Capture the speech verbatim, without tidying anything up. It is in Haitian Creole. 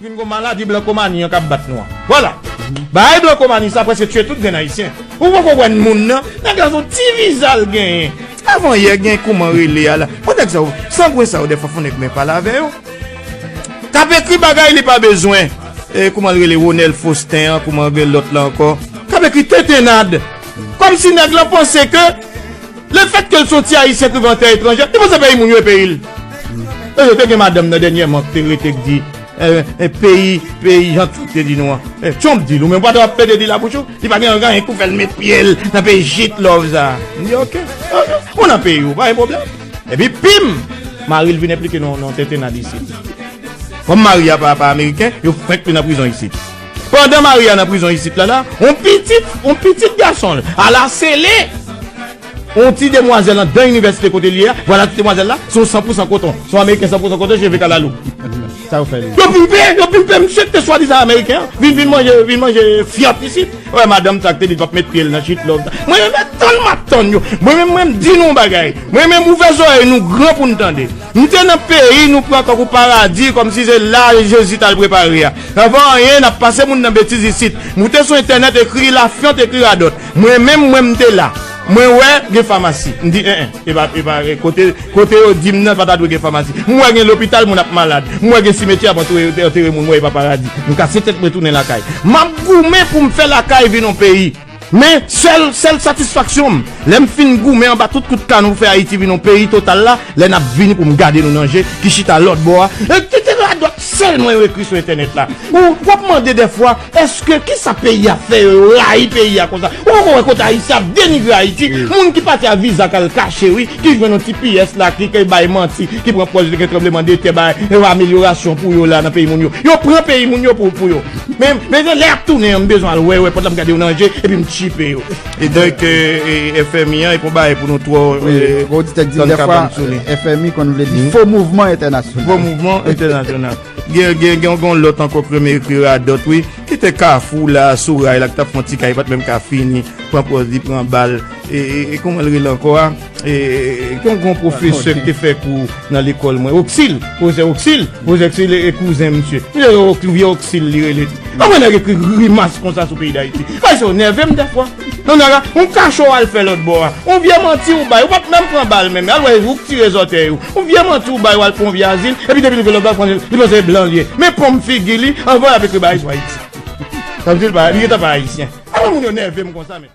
Vin gon maladi blankomani an k ap bat nou an. Vwala. Bagay blankomani sa prèske tiye tout grenn Ayisyen. Ou poko wè moun nan, nèg la se yon ti viza l genyen. Avan yè gen kouman rele a la. Bon nèg sa yo, sangwen sa yo dèfwa fò nèg men pale avè yo. K ap ekri bagay li pa bezwen. E kouman l rele Ronel Faustin an, kouman gen lòt la ankò. K ap ekri tentennad. Kòmsi nèg lan panse ke lefètke l se yon ti Ayisyen ki viv an tè etranjè, li panse peyi moun yo e peyi l. E yo te gen madanm nan dènyèman ki te rete k di, eh, eh, peyi, peyi, jan Trump te di nou an. Eh, Trump di l, ou menm pa t ap pede di labouch ou, li pa gen anyen k pou fè l met pye l nan peyi shit love sa. M di, oke, oke, ou nan peyi ou, pa gen pwoblèm. Epi, pim! Mari l vin enplike nan, nan tentennad isit. Kòm mari a pa, pa ameriken, yo fenk li nan prizon isit. Pandan mari a nan prizon isit la, la, on pitit, on pitit gason l, ala sele, on ti demwazèl anndan inivèsite kote l ye a, vwala ti demwazèl la, se on san pou san koton, se on ameriken san pou san koton, cheve kalalou. Sa yo fè li. Yo pimpe, yo pimpe misye ki te swadizan ameriken an, vin, vin manje, vin manje fyòt isit. Wè, madanm sa k te di l p ap met pye l nan shit love sa. Mwen menm, e tann m ap tann yo. Mwen menm, mwen m di nou yon bagay. Mwen menm, ouvè zòrèy nou gran pou n tande. M te nan peyi nou pran tankou paradi, kòmsi se la Jezi t al prepare a. Anvan anyen, n ap pase moun nan betiz isit. Moute sou entènèt, ekri lafyant, ekri radòt. Mwen menm, mwen m te la. Mwen wè gen famasi. M di, en, en, e pa, e pa, e kote, kote yo di m nan, pa ta dwe gen famasi. M wè gen lopital, moun ap malad. M wè gen simetyè ap antoure, antere moun, m wè e pa paradi. M kase tèt mwen tounen lakay. M ap goumen pou m fè lakay vin yon peyi. Men, sèl, sèl satisfaksyon m, lè m fin goumen anba tout kout kanon pou fè Ayiti vin yon peyi total la, lè n ap vini pou m gade nou nan je, ki chita lòt bò a, e ki te radòt sèlman yo ekri sou entènèt la. Ou, w ap mande dèfwa, èske, kisa peyi a fè yo, yo rayi peyi a konsa? Ou poko wè kote Ayisyen ap denigre Ayiti? Wi. Moun ki pati a viza k al kache, wi, ki jwenn yon ti piyès la, ki, ki bay manti, ki pran pòz li gen tranblemanndetè, bay, e, amelyorasyon pou yo la nan peyi moun yo. Yo pran peyi moun yo pou, pou yo. Men, men lè y ap tounen an, m bezwen al wè, wè, pandan m gade yo nan je, epi m tchipe yo. E donk, e, e, F M I an, e pa yon bagay pou nou twò, wi, e, gon oditè k di m tann dèfwa, kabann sou li. F M I konn vle di fo mouvman entènasyonal. Fo mouvman entènasyonal. Gen, gen, gen, gen yon lòt ankò ki renmen ekri radòt, wi. Ki te Kafou la, sou ray la, ki t ap fè yon ti kay, li pa t menm ka fini. Pran pòz li, pran bal. E, e, e kòman l rele ankò a? E, e, e, gon, gon pwofesè ki te fè kou nan lekòl mwen. Oksil, pwofesè Oksil, pwofesè Oksil e, e kouzen misye. Misye, Oks-, vye Oksil li rele. Anmwe nèg ekri grimas konsa sou peyi Dayiti. Ay, sa nève m dèfwa. Non, nèg la, yon kacho w al fè lòt bò a. Yon vye manti ou bay, ou pa t menm pran bal menm. Al wè, ou k tire zòtèy ou. Yon vye manti ou bay, w al pran yon vye azil, epi depi l rive lòt bò, li panse, li panse se blan l ye. Men pòm figi li, anvan y ap ekri bagay sou Ayiti. Sa vle di l pa, li gentan pa ayisyen. Anmwe moun yo nève m konsa, men.